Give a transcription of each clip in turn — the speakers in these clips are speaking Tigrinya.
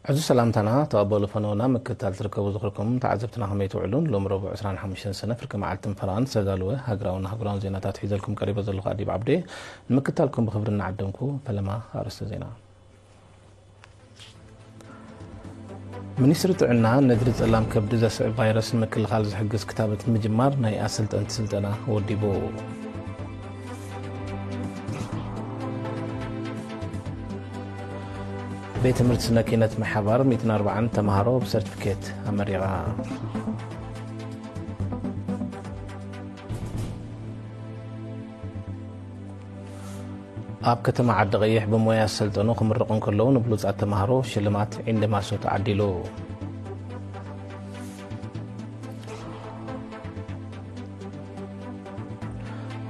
ሕዚ ሰላምታና ተቐበሉ። ፈነውና ምክትታል ትርከቡ ዝኽርኩም ተዓዘብትና ከመይ ትውዕሉን? ሎም ረቡዕ ዕስራን ሓሙሽተን ሰነ ፍርቂ መዓልትን ፈራን ዝተዳለወ ሃገራውን ኣህጉራውን ዜናታት ሒዘልኩም ቀሪበ ዘለኹ ኣዲብ ዓብዴ። ንምክትታልኩም ብኽብሪ እናዓደምኩ፣ ፈለማ ኣርእስተ ዜና። ሚኒስትሪ ጥዕና ነድሪ ጸላም ከብዲ ዘስዕብ ቫይረስ ንምክልኻል ዝሕግዝ ክታበት ንምጅማር ናይ ኣሰልጠንቲ ስልጠና ወዲቡ። ቤት ትምህርቲ ስነ ኪነት ማይ ሓባር ሚእትን ኣርባዓን ተምሃሮ ብሰርቲፊኬት ኣመሪቓ። ኣብ ከተማ ዓዲ ቀይሕ ብሞያ ዝሰልጠኑ ክምረቑ እንከለዉ ንብሉጻት ተምሃሮ ሽልማት ዒንዲ ማሶ ተዓዲሉ።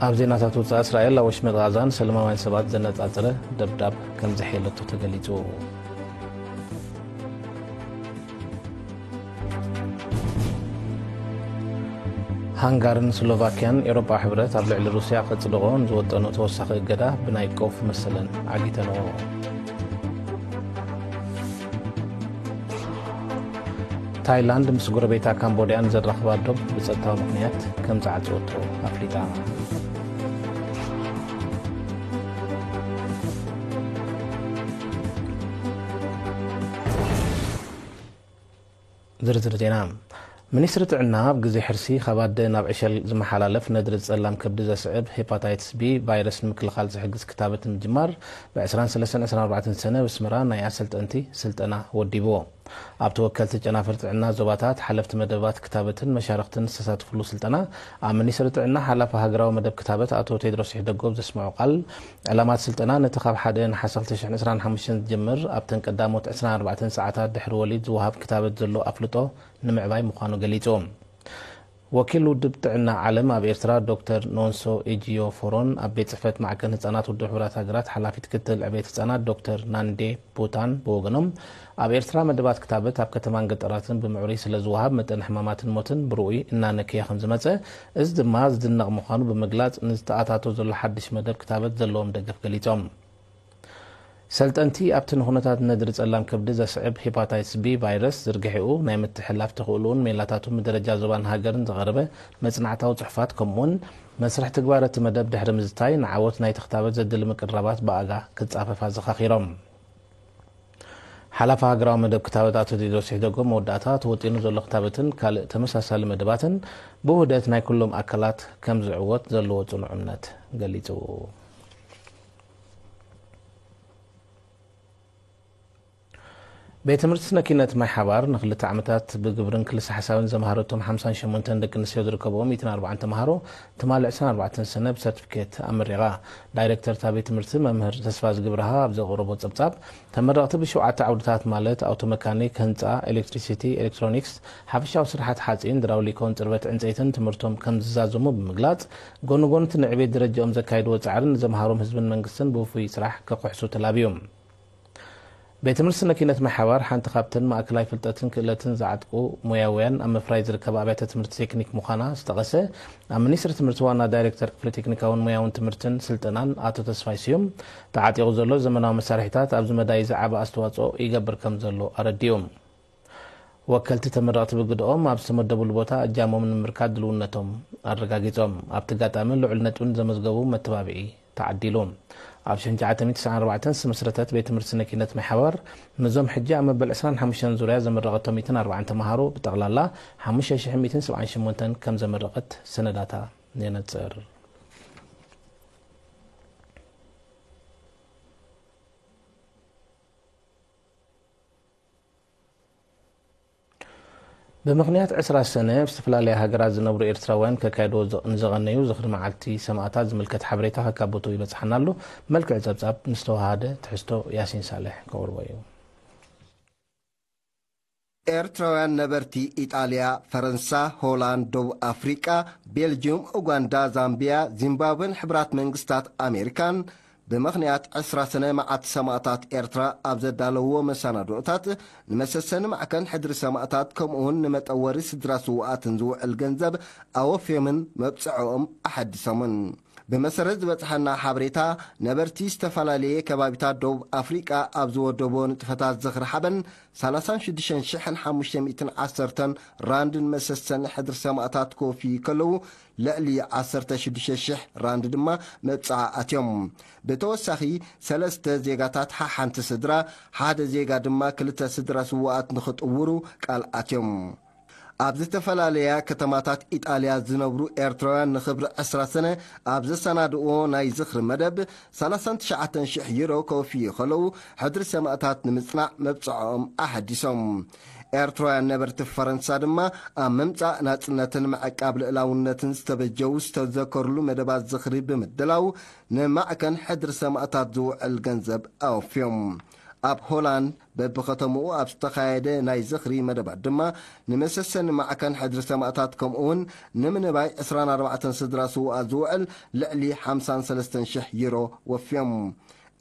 ኣብ ዜናታት ወጻኢ እስራኤል ኣብ ወሽመጥ ጋዛን ሰለማውያን ሰባት ዘነጻጸረ ደብዳብ ከም ዘሕየለቶ ተገሊጹ። ሃንጋርን ስሎቫኪያን ኤውሮጳ ሕብረት ኣብ ልዕሊ ሩስያ ከጽድቖ ንዝወጠኖ ተወሳኺ እገዳ ብናይ ቆፍ መሰለን ዓጊተንኦ። ታይላንድ ምስ ጎረቤታ ካምቦድያ ንዘራኽባ ዶብ ብጸጥታዊ ምኽንያት ከም ዝዓጸወቶ ኣፍሊጣ። ዝርዝር ዜና። ሚኒስትሪ ጥዕና ኣብ ግዜ ሕርሲ ካብ ኣደ ናብ ዕሸል ዝመሓላለፍ ነድሪ ጸላም ከብዲ ዘስዕብ ሄፓታይትስ ቢ ቫይረስ ንምክልኻል ዝሕግዝ ክታበት ንምጅማር ብ ዕስራን ሰለስተን ዕስራን ኣርባዕተን ሰነ ኣብ ኣስመራ ናይ ኣሰልጠንቲ ስልጠና ወዲብዎ። ኣብ ተወከልቲ ጨናፍር ጥዕና ዞባታት፣ ሓለፍቲ መደባት ክታበትን መሻርኽትን ዝተሳትፍሉ ስልጠና ኣብ ሚኒስትሪ ጥዕና ሓላፊ ሃገራዊ መደብ ክታበት ኣቶ ቴድሮስ ይሕደጎ ኣብ ዘስምዖ ቃል፣ ዕላማት ስልጠና ነቲ ካብ ሓደ ነሓሰ ክልተ ሽሕን ዕስራን ሓሙሽተን ዝጅምር ኣብተን ቀዳሞት ዕስራን ኣርባዕተን ሰዓታት ድሕሪ ወሊድ ዝወሃብ ክታበት ዘሎ ኣፍልጦ ንምዕባይ ምዃኑ ገሊጹ። ወኪል ውድብ ጥዕና ዓለም ኣብ ኤርትራ ዶክተር ኖንሶ ኤጂዮ ፎሮን ኣብ ቤት ጽሕፈት ማዕከን ህጻናት ውድብ ሕቡራት ሃገራት ሓላፊት ክትትል ዕቤት ህጻናት ዶክተር ናንዴ ቡታን ብወገኖም፣ ኣብ ኤርትራ መደባት ክታበት ኣብ ከተማን ገጠራትን ብምዕሩይ ስለ ዝወሃብ መጠን ሕማማትን ሞትን ብርኡይ እናነከየ ከም ዝመጸ፣ እዚ ድማ ዝድነቕ ምዃኑ ብምግላጽ፣ ንዝተኣታቶ ዘሎ ሓድሽ መደብ ክታበት ዘለዎም ደገፍ ገሊጾም። ሰልጠንቲ ኣብቲ ንኹነታት ነድሪ ጸላም ከብዲ ዘስዕብ ሄፓታይትስ ቢ ቫይረስ ዝርግሒኡ፣ ናይ ምትሕልላፍ ተኽእሎኡን ሜላታቱ ብደረጃ ዞባን ሃገርን ዝቐረበ መጽናዕታዊ ጽሑፋት፣ ከምኡውን መስርሕ ትግባረ እቲ መደብ ድሕሪ ምዝታይ፣ ንዓወት ናይቲ ክታበት ዘድሊ ምቅርራባት ብኣጋ ክጻፈፍ ኣዘኻኺሮም። ሓላፊ ሃገራዊ መደብ ክታበት ኣቶ ቴድሮስ ይሕደጎ፣ መወዳእታ ተወጢኑ ዘሎ ክታበትን ካልእ ተመሳሳሊ መደባትን ብውህደት ናይ ኩሎም ኣካላት ከም ዝዕወት ዘለዎ ጽኑዕ እምነት ገሊጹ። ቤት ትምህርቲ ስነ ኪነት ማይ ሓባር ንክልተ ዓመታት ብግብርን ክልሰ ሓሳብን ዘምሃረቶም ሓምሳን ሸሞንተን ደቂ ኣንስትዮ ዝርከብኦም ሚእትን ኣርባዓን ተምሃሮ ትማሊ ዕስራን ኣርባዕተን ሰነ ብሰርቲፊኬት ኣመሪቓ። ዳይሬክተር እታ ቤት ትምህርቲ መምህር ተስፋ ዝግብርሃ ኣብ ዘቕረቦ ጸብጻብ፣ ተመረቕቲ ብሸውዓተ ዓውድታት ማለት ኣውቶ መካኒክ፣ ህንጻ፣ ኤሌክትሪሲቲ፣ ኤሌክትሮኒክስ፣ ሓፈሻዊ ስራሓት ሓጺን፣ ድራውሊኮን ጽርበት ዕንጸይትን ትምህርቶም ከም ዝዛዘሙ ብምግላጽ፣ ጎኒ ጎኒ እቲ ንዕቤት ደረጃኦም ዘካይድዎ ጻዕርን ንዘምሃሮም ህዝብን መንግስትን ብውፉይ ስራሕ ከኩሕሱ ተላብዮም። ቤት ትምህርቲ ስነ ኪነት ማይ ሓባር ሓንቲ ካብተን ማእከላይ ፍልጠትን ክእለትን ዝዓጥቁ ሞያውያን ኣብ ምፍራይ ዝርከባ ኣብያተ ትምህርቲ ቴክኒክ ምዃና ዝጠቐሰ ኣብ ሚኒስትሪ ትምህርቲ ዋና ዳይሬክተር ክፍሊ ቴክኒካውን ሞያውን ትምህርትን ስልጠናን ኣቶ ተስፋይ ስዩም፣ ተዓጢቑ ዘሎ ዘመናዊ መሳርሒታት ኣብዚ መዳይ ዝዓበ ኣስተዋጽኦ ይገብር ከም ዘሎ ኣረዲኡ። ወከልቲ ተመረቕቲ ብግደኦም ኣብ ዝተመደቡሉ ቦታ እጃሞም ንምምርካት ድልውነቶም ኣረጋጊጾም። ኣብቲ ኣጋጣሚ ልዑል ነጥቢ ንዘመዝገቡ መተባብዒ ተዓዲሉ። ኣብ ሽሕን ትሽዓተ ሚእትን ተስዓን ኣርባዕተን ዝተመስረተት ቤት ትምህርቲ ስነ ኪነት ማይ ሓባር፣ ምስዞም ሕጂ ኣብ መበል ዕስራን ሓሙሽተን ዙርያ ዘመረቐቶም ሚእትን ኣርባዓን ተምሃሮ፣ ብጠቕላላ ሓሙሽተ ሽሕን ሚእትን ሰብዓን ሸሞንተን ከም ዘመረቐት ሰነዳታ የነጽር። ብምኽንያት ዕስራ ሰነ ኣብ ዝተፈላለያ ሃገራት ዝነብሩ ኤርትራውያን ከካይድዎ ዘ-፣ ንዘቐነዩ ዝኽሪ መዓልቲ ሰማእታት ዝምልከት ሓበሬታ ከካብቱ ይበጽሓና ኣሎ። መልክዕ ጸብጻብ ምስ ተወሃደ ትሕዝቶ ያሲን ሳልሕ ከቕርቦ እዩ። ኤርትራውያን ነበርቲ ኢጣልያ፣ ፈረንሳ፣ ሆላንድ፣ ደቡብ ኣፍሪቃ፣ ቤልጅዩም፣ ኡጋንዳ፣ ዛምቢያ፣ ዚምባብዌን ሕቡራት መንግስታት ኣሜሪካን ብምኽንያት ዕስራ ሰነ መዓልቲ ሰማእታት ኤርትራ ኣብ ዘዳለውዎ መሰናድኦታት፣ ንመሰሰኒ ማዕከን ሕድሪ ሰማእታት ከምኡውን ንመጠወሪ ስድራ ስዉኣትን ዝውዕል ገንዘብ ኣወፍዮምን መብጽዕኦም ኣሐዲሶምን። ብመሰረት ዝበጽሐና ሓበሬታ፣ ነበርቲ ዝተፈላለየ ከባቢታት ደቡብ ኣፍሪቃ ኣብ ዝወደቦ ንጥፈታት ዝኽሪ ሓበን፣ ሰላሳን ሽዱሽተን ሽሕን ሓሙሽተ ሚእትን ዓሰርተን ራንድን መሰሰን ሕድሪ ሰማእታት ክወፍዩ ከለዉ፣ ልዕሊ ዓሰርተ ሽዱሽተ ሽሕ ራንድ ድማ መብጽዓ ኣትዮም። ብተወሳኺ፣ ሰለስተ ዜጋታት ሓሓንቲ ስድራ፣ ሓደ ዜጋ ድማ ክልተ ስድራ ስውኣት ንኽጥውሩ ቃል ኣትዮም። ኣብ ዝተፈላለያ ከተማታት ኢጣልያ ዝነብሩ ኤርትራውያን ንኽብሪ ዕስራ ሰነ ኣብ ዘሰናድእዎ ናይ ዝኽሪ መደብ፣ ሰላሳን ትሽዓተን ሽሕ ዩሮ ከወፍዩ ከለዉ፣ ሕድሪ ሰማእታት ንምጽናዕ መብጽዖም ኣሐዲሶም። ኤርትራውያን ነበርቲ ፈረንሳ ድማ፣ ኣብ ምምጻእ ናጽነትን ምዕቃብ ልእላውነትን ዝተበጀዉ ዝተዘከርሉ መደባት ዝኽሪ ብምድላው፣ ንማዕከን ሕድሪ ሰማእታት ዝውዕል ገንዘብ ኣወፍዮም። ኣብ ሆላንድ በብኸተምኡ ኣብ ዝተኻየደ ናይ ዝኽሪ መደባት ድማ፣ ንመሰሰኒ ማዕከን ሕድሪ ሰማእታት፣ ከምኡውን ንምንባይ ዕስራን ኣርባዕተን ስድራ ስውኣት ዝውዕል ልዕሊ ሓምሳን ሰለስተን ሽሕ ዩሮ ወፍዮም።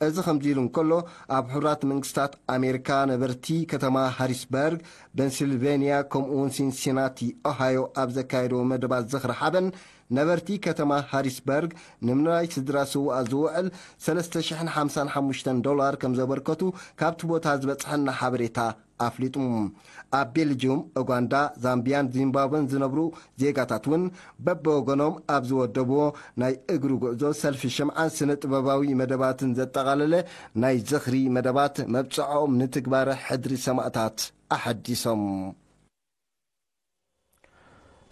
እዚ ከምዚ ኢሉ እንከሎ፣ ኣብ ሕቡራት መንግስታት ኣሜሪካ ነበርቲ ከተማ ሃሪስበርግ፣ ፔንሲልቬንያ፣ ከምኡውን ሲንሲናቲ ኦሃዮ ኣብ ዘካየድዎ መደባት ዝኽሪ ሓበን፣ ነበርቲ ከተማ ሃሪስበርግ ንምንባይ ስድራ ስውኣት ዝውዕል ሰለስተ ሽሕን ሓምሳን ሓሙሽተን ዶላር ከም ዘበርከቱ ካብቲ ቦታ ዝበጽሐና ሓበሬታ ኣፍሊጡ። ኣብ ቤልጅዩም፣ ኡጋንዳ፣ ዛምቢያን ዚምባብወን ዝነብሩ ዜጋታት እውን በብወገኖም ኣብ ዝወደብዎ ናይ እግሪ ጉዕዞ፣ ሰልፊ ሽምዓን ስነ ጥበባዊ መደባትን ዘጠቓለለ ናይ ዝኽሪ መደባት መብጽዖም ንትግባረ ሕድሪ ሰማእታት ኣሐዲሶም።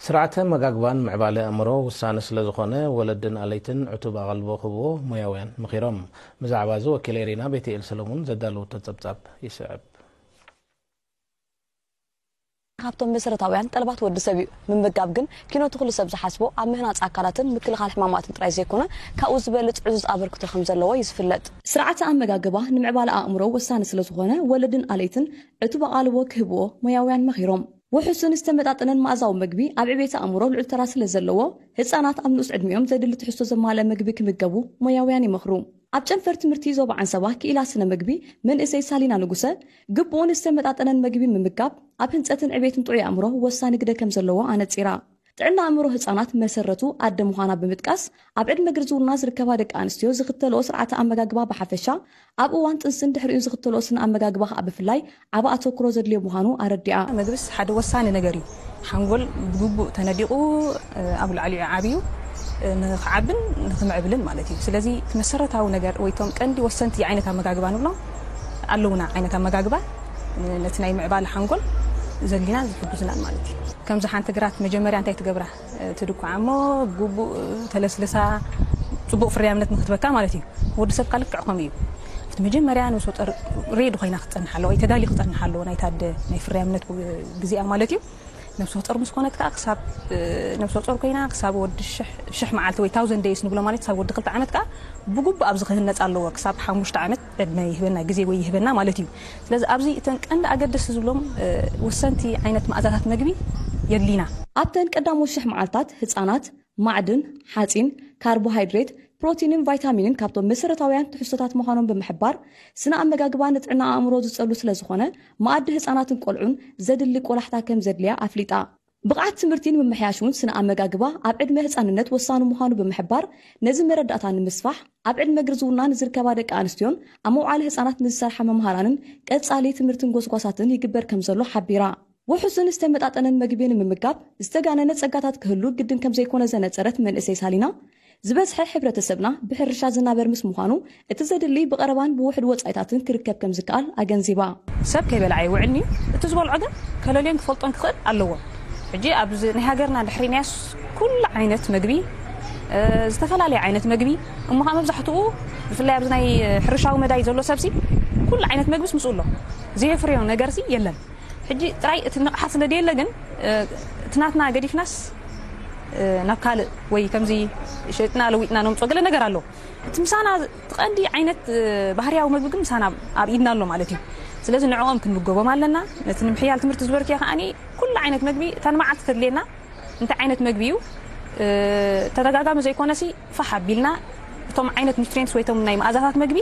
ስርዓተ መጋግባን ምዕባለ ኣእምሮ ውሳነ ስለ ዝኾነ፣ ወለድን ኣለይትን ዕቱብ ኣቓልቦ ክህብዎ ሞያውያን መኺሮም። ብዛዕባ እዚ ወኪለይ ሪና ቤትኤል ሰለሙን ዘዳለወቶ ጸብጻብ ይስዕብ። ካብቶም መሰረታውያን ጠለባት ወዲ ሰብ እዩ። ምምጋብ ግን ኪኖ ትኹሉ ሰብ ዝሓስቦ ኣብ ምህናጽ ኣካላትን ምክልኻል ሕማማትን ጥራይ ዘይኮነ፣ ካብኡ ዝበልጽ ዕዙዝ ኣበርክቶ ከም ዘለዎ እዩ ዝፍለጥ። ስርዓተ ኣመጋግባ ንምዕባለ ኣእምሮ ወሳኒ ስለ ዝኾነ፣ ወለድን ኣለይትን ዕቱብ ኣቓልቦ ክህብዎ ሞያውያን መኺሮም። ውሑስን ዝተመጣጠነን መኣዛዊ መግቢ ኣብ ዕቤት ኣእምሮ ልዑል ተራ ስለ ዘለዎ፣ ህጻናት ኣብ ንኡስ ዕድሚኦም ዘድሊ ትሕዝቶ ዘማልአ መግቢ ክምገቡ ሞያውያን ይመኽሩ። ኣብ ጨንፈር ትምህርቲ ዞባ ዓንሰባ ክኢላ ስነ መግቢ መንእሰይ ሳሊና ንጉሰ፣ ግቡእን ዝተመጣጠነን መግቢ ምምጋብ ኣብ ህንጸትን ዕቤትን ጥዑይ ኣእምሮ ወሳኒ ግደ ከም ዘለዎ ኣነጺራ። ጥዕና ኣእምሮ ህጻናት መሰረቱ ኣደ ምዃና ብምጥቃስ፣ ኣብ ዕድመ ግርዝውና ዝርከባ ደቂ ኣንስትዮ ዝኽተልኦ ስርዓተ ኣመጋግባ ብሓፈሻ፣ ኣብ እዋን ጥንስን ድሕሪኡን ዝኽተልኦ ስነ ኣመጋግባ ከኣ ብፍላይ ዓቢ ኣተኩሮ ዘድልዮ ምዃኑ ኣረዲኣ። መግብስ ሓደ ወሳኒ ነገር እዩ። ሓንጎል ብግቡእ ተነዲቑ፣ እ፣ ኣብ ላዕሊኡ ዓብዩ፣ እ፣ ንኽዓብን ንኽምዕብልን ማለት እዩ። ስለዚ እቲ መሰረታዊ ነገር ወይ እቶም ቀንዲ ወሰንቲ ዓይነት ኣመጋግባ ንብሎም ኣለውና። ዓይነት ኣመጋግባ ን-፣ ነቲ ናይ ምዕባለ ሓንጎል ዘድልዩናን ዝሕግዙናን ማለት እዩ። ከምዚ ሓንቲ ግራት መጀመርያ እንታይ ትገብራ? እ፣ ትድኳዓ እሞ ብግቡእ ተለስልሳ፣ ጽቡቕ ፍርያምነት ንክትበካ ማለት እዩ። ወዲ ሰብ ከኣ ልክዕ ከምኡ እዩ። እቲ መጀመርያ ነብሰ ጡር ሬዲ ኮይና ክትጸንሕ ኣለዋ፣ ወይ ተዳልዩ ክጸንሕ ኣለዎ፣ ናይታ ኣደ ናይ ፍርያምነት ግዜኣ ማለት እዩ። ነብሰ ጡር ምስ ኮነት ከኣ ክሳብ፣ እ፣ ነብሰ ጡር ኮይና ክሳብ ወዲ ሽሕ፣ ሽሕ መዓልቲ ወይ ታውዘንድ ደይስ ንብሎ ማለት ክሳብ ወዲ ክልተ ዓመት ከኣ ብግቡእ ኣብዚ ክህነጽ ኣለዎ። ክሳብ ሓሙሽተ ዓመት ዕድመ ይህበና፣ ግዜ ወይ ይህበና ማለት እዩ። ስለዚ ኣብዚ እተን ቀንዲ ኣገደስቲ ዝብሎም፣ እ፣ ወሰንቲ ዓይነት መኣዛታት መግቢ የድልዩና። ኣብተን ቀዳሞት ሽሕ መዓልታት ህጻናት ማዕድን፣ ሓጺን፣ ካርቦሃይድሬት፣ ፕሮቲንን ቫይታሚንን ካብቶም መሰረታውያን ትሕዝቶታት ምዃኖም ብምሕባር፣ ስነ ኣመጋግባ ንጥዕና ኣእምሮ ዝጸሉ ስለ ዝኾነ፣ መኣዲ ህጻናትን ቆልዑን ዘድሊ ቆላሕታ ከም ዘድልያ ኣፍሊጣ። ብቕዓት ትምህርቲ ንምምሕያሽ እውን ስነ ኣመጋግባ ኣብ ዕድመ ህጻንነት ወሳኒ ምዃኑ ብምሕባር፣ ነዚ መረዳእታ ንምስፋሕ ኣብ ዕድመ ግርዝውና ንዝርከባ ደቂ ኣንስትዮን ኣብ መውዓሊ ህጻናት ንዝሰርሓ መምሃራንን ቀጻሊ ትምህርትን ጎስጓሳትን ይግበር ከም ዘሎ ሓቢራ። ውሑስን ዝተመጣጠነን መግቢ ንምምጋብ ዝተጋነነ ጸጋታት ክህሉ ግድን ከም ዘይኮነ ዘነጸረት መንእሰይ ሳሊና፣ ዝበዝሐ ሕብረተሰብና ብሕርሻ ዝናበር ምስ ምዃኑ፣ እቲ ዘድሊ ብቐረባን ብውሑድ ወጻኢታትን ክርከብ ከም ዝከኣል ኣገንዚባ። ሰብ ከይበልዐ ኣይውዕልን እዩ። እቲ ዝበልዖ ግን ከለልዮን ክፈልጦን ክኽእል ኣለዎ። ሕጂ ኣብዚ ናይ ሃገርና ድሕሪናያስ ኩሉ ዓይነት መግቢ፣ እ፣ ዝተፈላለየ ዓይነት መግቢ፣ እሞ ኸዓ መብዛሕትኡ ብፍላይ ኣብዚ ናይ ሕርሻዊ መዳይ ዘሎ ሰብሲ ኩሉ ዓይነት መግብስ ምስኡ ኣሎ። ዘየፍርዮ ነገርሲ የለን። ሕጂ ጥራይ እቲ ንቕሓት ስለ ደየለ ግን፣ እ፣ እቲ ናትና ገዲፍናስ፣ እ፣ ናብ ካልእ ወይ ከምዚ ሸጥና ለዊጥና ነምጾ ገለ ነገር ኣሎ። እቲ ምሳና እቲ ቀንዲ ዓይነት፣ እ፣ ባህርያዊ መግቢ ግን ምሳና ኣብ ኢድና ኣሎ ማለት እዩ። ስለዚ ንዕኦም ክንምገቦም ኣለና። ነቲ ንምሕያል ትምህርቲ ዝበርክዮ ከኣኒ ኩሉ ዓይነት መግቢ እታ ንመዓልቲ ተድልየና እንታይ ዓይነት መግቢ እዩ፣ እ፣ ተደጋጋሚ ዘይኮነሲ ፋሕ ኣቢልና እቶም ዓይነት ኒውትሪየንትስ ወይ እቶም ናይ መኣዛታት መግቢ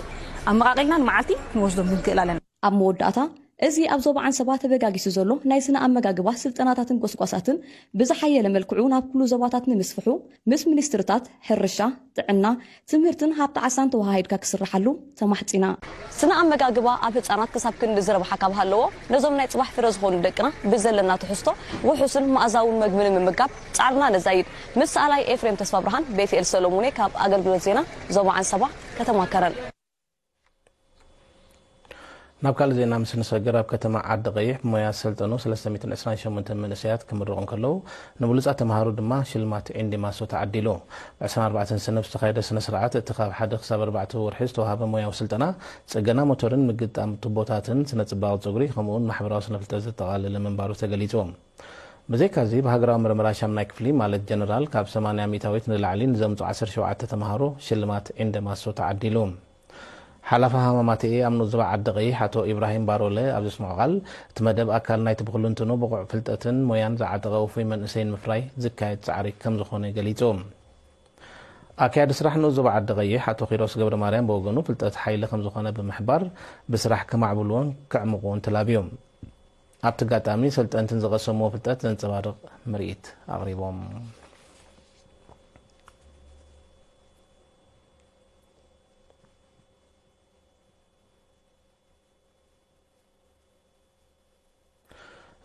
ኣመቓቒልና ንመዓልቲ ክንወስዶም ክንክእል ኣለና። ኣብ መወዳእታ እዚ ኣብ ዞባ ዓንሰባ ተበጋጊሱ ዘሎ ናይ ስነ ኣመጋግባ ስልጠናታትን ጎስጓሳትን ብዝሓየለ መልክዑ ናብ ኩሉ ዞባታት ንምስፍሑ ምስ ሚኒስትርታት ሕርሻ፣ ጥዕና፣ ትምህርትን ሃብቲ ዓሳን ተወሃሂድካ ክስርሓሉ ተማሕጺና። ስነ ኣመጋግባ ኣብ ህጻናት ክሳብ ክንዲ ዝረብሓ ካብ ሃለዎ፣ ነዞም ናይ ጽባሕ ፍረ ዝኾኑ ደቅና ብዘለና ትሕዝቶ ውሑስን መኣዛውን መግቢ ንምምጋብ ጻዕርና ነዛይድ። ምስ ሰኣላይ ኤፍሬም ተስፋ ብርሃን፣ ቤትኤል ሰሎሙኔ ካብ ኣገልግሎት ዜና ዞባ ዓንሰባ ከተማ ከረን። ናብ ካልእ ዜና ምስ ንሰግር፣ ኣብ ከተማ ዓዲ ቀይሕ ብሞያ ዝሰልጠኑ ሰለስተ ሚእትን ዕስራን ሸሞንተን መንእሰያት ክምረቑ እንከለዉ፣ ንብሉጻት ተምሃሮ ድማ ሽልማት ዒንዲ ማሶ ተዓዲሉ። ብ ዕስራን ኣርባዕተን ሰነ ብዝተኻየደ ስነ ስርዓት፣ እቲ ካብ ሓደ ክሳብ ኣርባዕተ ወርሒ ዝተዋህበ ሞያዊ ስልጠና፣ ጽገና ሞተርን ምግጣም ቱቦታትን፣ ስነ ጽባቐ ጸጉሪ፣ ከምኡውን ማሕበራዊ ስነ ፍልጠት ዘጠቓለለ ምንባሩ ተገሊጹ። ብዘይካዚ፣ ብሃገራዊ መርመራ ሻምናይ ክፍሊ፣ ማለት ጀነራል፣ ካብ ሰማንያ ሚእታዊት ንላዕሊ ንዘምጹ ዓሰርተ ሸውዓተ ተምሃሮ ሽልማት ዒንዲ ማሶ ተዓዲሉ። ሓላፊ ሃማማተኤ ኣብ ንኡስ ዞባ ዓዲ ቀይሕ ኣቶ ኢብራሂም ባሮለ ኣብ ዘስምዖ ቃል፣ እቲ መደብ ኣካል ናይቲ ብኹሉ እንትኑ ብቑዕ ፍልጠትን ሞያን ዝዓጠቐ ውፉይ መንእሰይ ንምፍራይ ዝካየድ ጻዕሪ ከም ዝኾነ ገሊጹ። ኣካያዲ ስራሕ ንኡስ ዞባ ዓዲ ቀይሕ ኣቶ ኪሮስ ገብረ ማርያም ብወገኑ፣ ፍልጠት ሓይሊ ከም ዝኾነ ብምሕባር፣ ብስራሕ ከማዕብልዎን ከዕምቑዎን ተላብዩ። ኣብቲ ኣጋጣሚ፣ ሰልጠንትን ዝቐሰምዎ ፍልጠት ዘንጸባርቕ ምርኢት ኣቕሪቦም።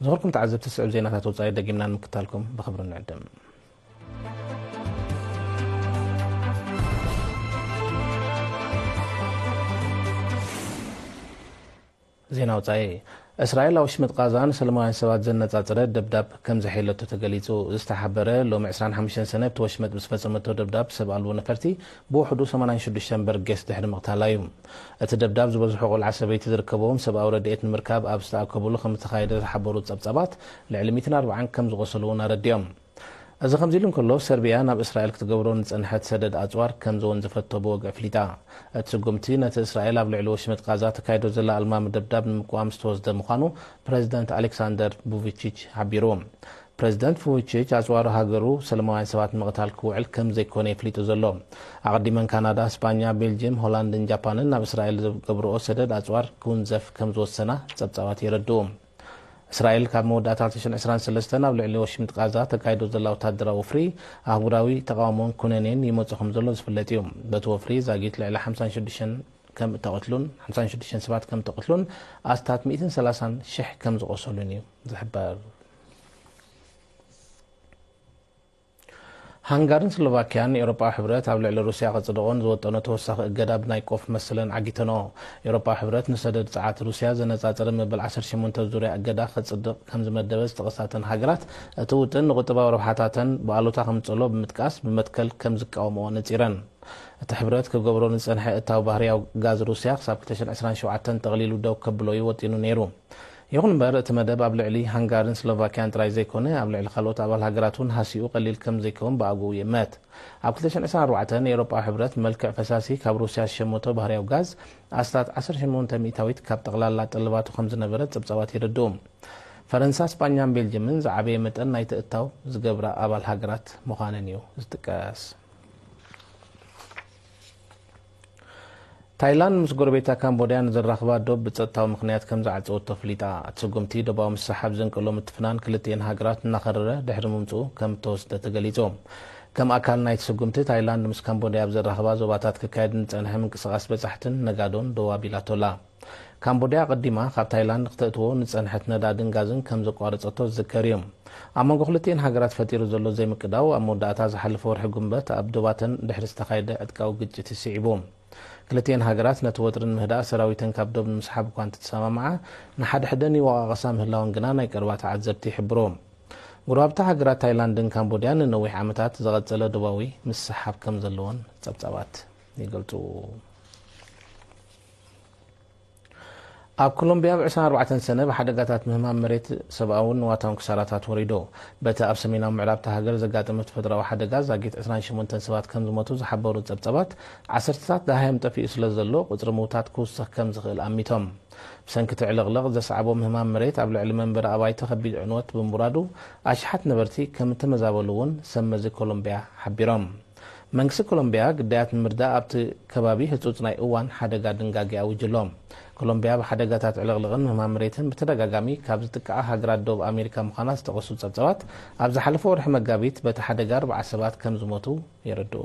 ዝኸበርኩም ተዓዘብቲ፣ ስዕብ ዜናታት ወጻኢ ደጊምና ንምክታልኩም ብኽብሪ ንዕድም። ዜና ወጻኢ። እስራኤል ኣብ ውሽመጥ ቃዛ ንሰላማውያን ሰባት ዘነጻጸረ ደብዳብ ከም ዘሐየለቶ ተገሊጹ። ዝተሓበረ ሎሚ ዕስራን ሓሙሽተን ሰነ ኣብቲ ወሽመጥ ብዝፈጸመቶ ደብዳብ ሰብ ኣልቦ ነፈርቲ ብውሕዱ ሰማንያን ሽዱሽተን በርጌስ ድሕሪ ምቕታላ እዩ። እቲ ደብዳብ ዝበዝሑ ቆልዓ ሰበይቲ ዝርከብዎም ሰብኣዊ ረድኤት ንምርካብ ኣብ ዝተኣከብሉ ከም ዝተኻየደ ዝሓበሩ ጸብጻባት ልዕሊ ሚእትን ኣርባዓን ከም ዝቖሰሉ እውን ኣረዲኦም። እዚ ከምዚ ኢሉ እንከሎ፣ ሰርቢያ ናብ እስራኤል ክትገብሮ ንጸንሐት ሰደድ ኣጽዋር ከም ዘወንዘፈቶ ብወግዒ ኣፍሊጣ። እቲ ስጉምቲ ነቲ እስራኤል ኣብ ልዕሊ ወሽመጥ ቃዛ ተካይዶ ዘላ ኣልማሚ ደብዳብ ንምቅዋም ዝተወስደ ምዃኑ ፕረዚደንት ኣሌክሳንደር ቡቪቺች ሓቢሩ። ፕረዚደንት ቡቪቺች ኣጽዋሩ ሃገሩ ሰለማውያን ሰባት ንምቕታል ክውዕል ከም ዘይኮነ የፍሊጡ ዘሎ። ኣቐዲመን ካናዳ፣ ስጳኛ፣ ቤልጅየም፣ ሆላንድን ጃፓንን ናብ እስራኤል ዝገብርኦ ሰደድ ኣጽዋር ክውንዘፍ ከም ዝወሰና ጸብጻባት የረድኡ። እስራኤል ካብ መወዳእታ ክልተ ሽሕን ዕስራን ሰለስተን ኣብ ልዕሊ ወሽመጥ ቃዛ ተካይዶ ዘላ ወታደራዊ ወፍሪ ኣህጉራዊ ተቓውሞን ኩነኔን ይመጾ ከም ዘሎ ዝፍለጥ እዩ። በቲ ወፍሪ ዛጊት ልዕሊ ሓምሳን ሽዱሽተን ከም እተቐትሉን፣ ሓምሳን ሽዱሽተን ሰባት ከም እተቐትሉን ኣስታት ሚእትን ሰላሳን ሽሕ ከም ዝቖሰሉን እዩ ዝሕበር። ሃንጋርን ስሎቫኪያን፣ ኤውሮጳዊ ሕብረት ኣብ ልዕሊ ሩስያ ከጽድቖ ንዝወጠኖ ተወሳኺ እገዳ ብናይ ቆፍ መሰለን ዓጊተንኦ። ኤውሮጳዊ ሕብረት ንሰደድ ጸዓት ሩስያ ዘነጻጸረ መበል ዓሰርተ ሸሞንተ ዙርያ እገዳ ከጽድቕ ከም ዝመደበ ዝጠቐሳ እተን ሃገራት፣ እቲ ውጥን ንቁጠባዊ ረብሓታተን ብኣሉታ ከም ዝጸልኦ ብምጥቃስ፣ ብመትከል ከም ዝቃወምኦ ነጺረን። እቲ ሕብረት ክገብሮ ንጸንሐ እታው ባህርያዊ ጋዝ ሩስያ ክሳብ ክልተ ሽሕን ዕስራን ሸውዓተን ጠቕሊሉ ደው ከብሎ እዩ ወጢኑ ነይሩ። ይኹን እምበር፣ እቲ መደብ ኣብ ልዕሊ ሃንጋርን ስሎቫኪያን ጥራይ ዘይኮነ፣ ኣብ ልዕሊ ካልኦት ኣባል ሃገራት እውን ሃሲኡ ቀሊል ከም ዘይከውን ብኣግኡ ይእመት። ኣብ ክልተ ሽሕን ዕስራን ኣርባዕተን፣ ኤውሮጳዊ ሕብረት መልክዕ ፈሳሲ ካብ ሩስያ ዝሸመቶ ባህርያዊ ጋዝ ኣስታት ዓሰርተ ሸሞንተ ሚእታዊት ካብ ጠቕላላ ጠለባቱ ከም ዝነበረ ጸብጻባት የረድኡ። ፈረንሳ፣ ስጳኛን ቤልጅምን ዝዓበየ መጠን ናይቲ እታው ዝገብራ ኣባል ሃገራት ምዃነን እዩ ዝጥቀስ። ታይላንድ ምስ ጎረቤታ ካምቦድያ ንዘራኽባ ዶብ ብጸጥታዊ ምኽንያት ከም ዝዓጸወቶ ኣፍሊጣ። እቲ ስጉምቲ፣ ዶባዊ ምስሕሓብ ዘንቀሎ ምትፍናን ክልቲኤን ሃገራት እናኸረረ ድሕሪ ምምጽኡ ከም እተወስደ ተገሊጹ። ከም ኣካል ናይቲ ስጉምቲ፣ ታይላንድ ምስ ካምቦድያ ኣብ ዘራኽባ ዞባታት ክካየድ ንጸንሐ ምንቅስቓስ በጻሕትን ነጋዶን ደው ኣቢላቶ ኣላ። ካምቦድያ ኣቐዲማ ካብ ታይላንድ ክተእትዎ ንጸንሐት ነዳድን ጋዝን ከም ዘቋረጸቶ ዝዝከር እዩ። ኣብ መንጎ ክልቲኤን ሃገራት ፈጢሩ ዘሎ ዘይምቅዳው፣ ኣብ መወዳእታ ዝሓለፈ ወርሒ ጉንበት ኣብ ዶባተን ድሕሪ ዝተኻየደ ዕጥቃዊ ግጭት ይስዒቡ። ክልቲኤን ሃገራት ነቲ ወጥሪ ንምህዳእ ሰራዊተን ካብ ዶብ ንምስሓብ እኳ እንተተሰማምዓ፣ ንሓድሕደን ይወቓቐሳ ምህላወን ግና ናይ ቀረባ ተዓዘብቲ ይሕብሩ። ጎረባብቲ ሃገራት ታይላንድን ካምቦድያን ንነዊሕ ዓመታት ዝቐጸለ ዶባዊ ምስሕሓብ ከም ዘለወን ጸብጻባት ይገልጹ። ኣብ ኮሎምቢያ ኣብ ዕስራን ኣርባዕተን ሰነ ብሓደጋታት ምህማም መሬት ሰብኣውን ንዋታውን ክሳራታት ወሪዱ። በቲ ኣብ ሰሜናዊ ምዕራብ እታ ሃገር ዘጋጠመ ተፈጥሮኣዊ ሓደጋ ዛጊት ዕስራን ሸሞንተን ሰባት ከም ዝሞቱ ዝሓበሩ ጸብጻባት፣ ዓሰርተታት ደሃዮም ጠፊኡ ስለ ዘሎ፣ ቁጽሪ ምውታት ክውስኽ ከም ዝኽእል ኣሚቶም። ብሰንኪ እቲ ዕልቕልቕ ዘስዓቦ ምህማም መሬት ኣብ ልዕሊ መንበሪ ኣባይቲ ከቢድ ዕንወት ብምውራዱ፣ ኣሽሓት ነበርቲ ከም እተመዛበሉ እውን ሰብ መዚ ኮሎምቢያ ሓቢሮም። መንግስቲ ኮሎምቢያ ግዳያት ንምርዳእ ኣብቲ ከባቢ ህጹጽ ናይ እዋን ሓደጋ ድንጋጌ ኣዊጁ ኣሎ። ኮሎምቢያ ብሓደጋታት ዕልቕልቕን ምህማም መሬትን ብተደጋጋሚ ካብ ዝጥቅዓ ሃገራት ደቡብ ኣሜሪካ ምዃና ዝጠቐሱ ጸብጻባት፣ ኣብ ዝሓለፈ ወርሒ መጋቢት በቲ ሓደጋ ኣርብዓ ሰባት ከም ዝሞቱ የረድኡ።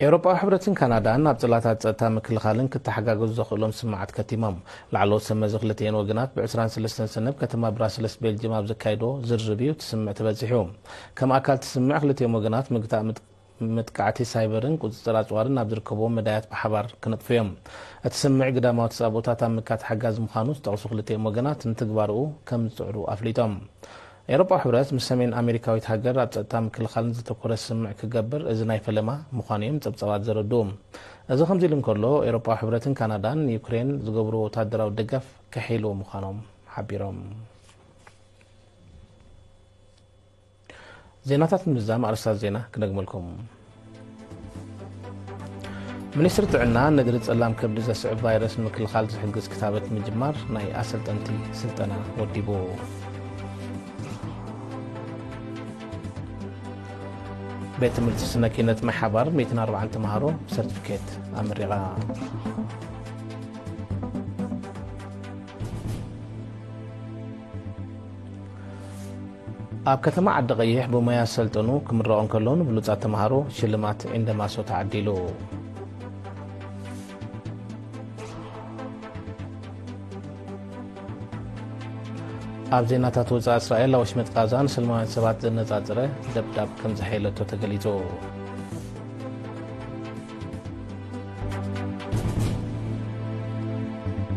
ኤውሮጳዊ ሕብረትን ካናዳን ኣብ ጽላታት ጸጥታ ምክልኻልን ክተሓጋገዙ ዘኽእሎም ስምምዓት ከቲሞም። ላዕለዎት ሰብ መዚ ክልቲኤን ወገናት ብ ዕስራን ሰለስተን ሰነ ኣብ ከተማ ብራስለስ ቤልጅም ኣብ ዘካየዶ ዝርርብ እዩ እቲ ስምምዕ ተበጺሑ። ከም ኣካል እቲ ስምምዕ ክልቲኦም ወገናት ምግታእ ምጥ-፣ መጥቃዕቲ ሳይበርን ቁጽጽር ኣጽዋርን ኣብ ዝርከብዎም መዳያት ብሓባር ክነጥፉ እዮም። እቲ ስምምዕ ግዳማዊ ተጻብኦታት ኣብ ምክታት ሓጋዚ ምዃኑ ዝጠቕሱ ክልቲኦም ወገናት ንትግባርኡ ከም ዝጽዕሩ ኣፍሊጦም። ኤውሮጳዊ ሕብረት ምስ ሰሜን ኣሜሪካዊት ሃገር ኣብ ጸጥታ ምክልኻልን ዘተኮረ ስምምዕ ክገብር እዚ ናይ ፈለማ ምዃኑ እዮም ጸብጻባት ዘረድኡ። እዚ ከምዚ ኢሉ እንከሎ፣ ኤውሮጳዊ ሕብረትን ካናዳን ንዩክሬን ዝገብርዎ ወታደራዊ ደገፍ ከሐይልዎ ምዃኖም ሓቢሮም። ዜናታት ንምዝዛም ኣርእስታት ዜና ክደግመልኩም። ሚኒስትሪ ጥዕና፣ ነድሪ ጸላም ከብዲ ዘስዕብ ቫይረስ ንምክልኻል ዝሕግዝ ክታበት ምጅማር ናይ ኣሰልጠንቲ ስልጠና ወዲቡ። ቤት ትምህርቲ ስነ ኪነት ማይ ሓባር ሚእትን ኣርባዓን ተምሃሮ ብሰርቲፊኬት ኣመሪቓ። ኣብ ከተማ ዓዲ ቀይሕ ብሞያ ዝሰልጠኑ ክምረቑ እንከለዉ፣ ንብሉጻት ተምሃሮ ሽልማት ዒንደማሶ ተዓዲሉ። ኣብ ዜናታት ወጻኢ፣ እስራኤል ኣብ ወሽመጥ ጋዛ ንሰላማውያን ሰባት ዘነጻጸረ ደብዳብ ከም ዘሐየለቶ ተገሊጹ።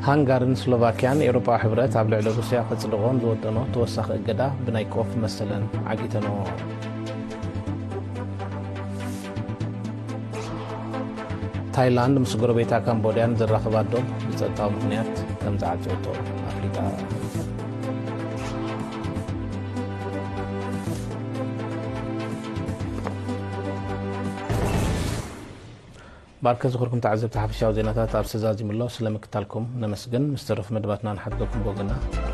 ሃንጋርን ስሎቫክያን ኤውሮጳዊ ሕብረት ኣብ ልዕሊ ሩስያ ከጽድቖ ንዝወጠኖ ተወሳኺ እገዳ ብናይ ቆፍ መሰለን ዓጊተንኦ። ታይላንድ ምስ ጎረቤታ ካምቦድያ ንዘራኽባ ዶብ ብጸጥታዊ ምኽንያት ከም ዝዓጸወቶ ኣፍሊጣ። ባርከ ዝኽርኩም ተዓዘብቲ፣ ሓፈሻዊ ዜናታት ኣብ ሰዛዚሙ ኣሎ። ስለ ምክታልኩም ነመስግን። ምስ ተረፉ መደባትና ንሓድገኩም ብወገና።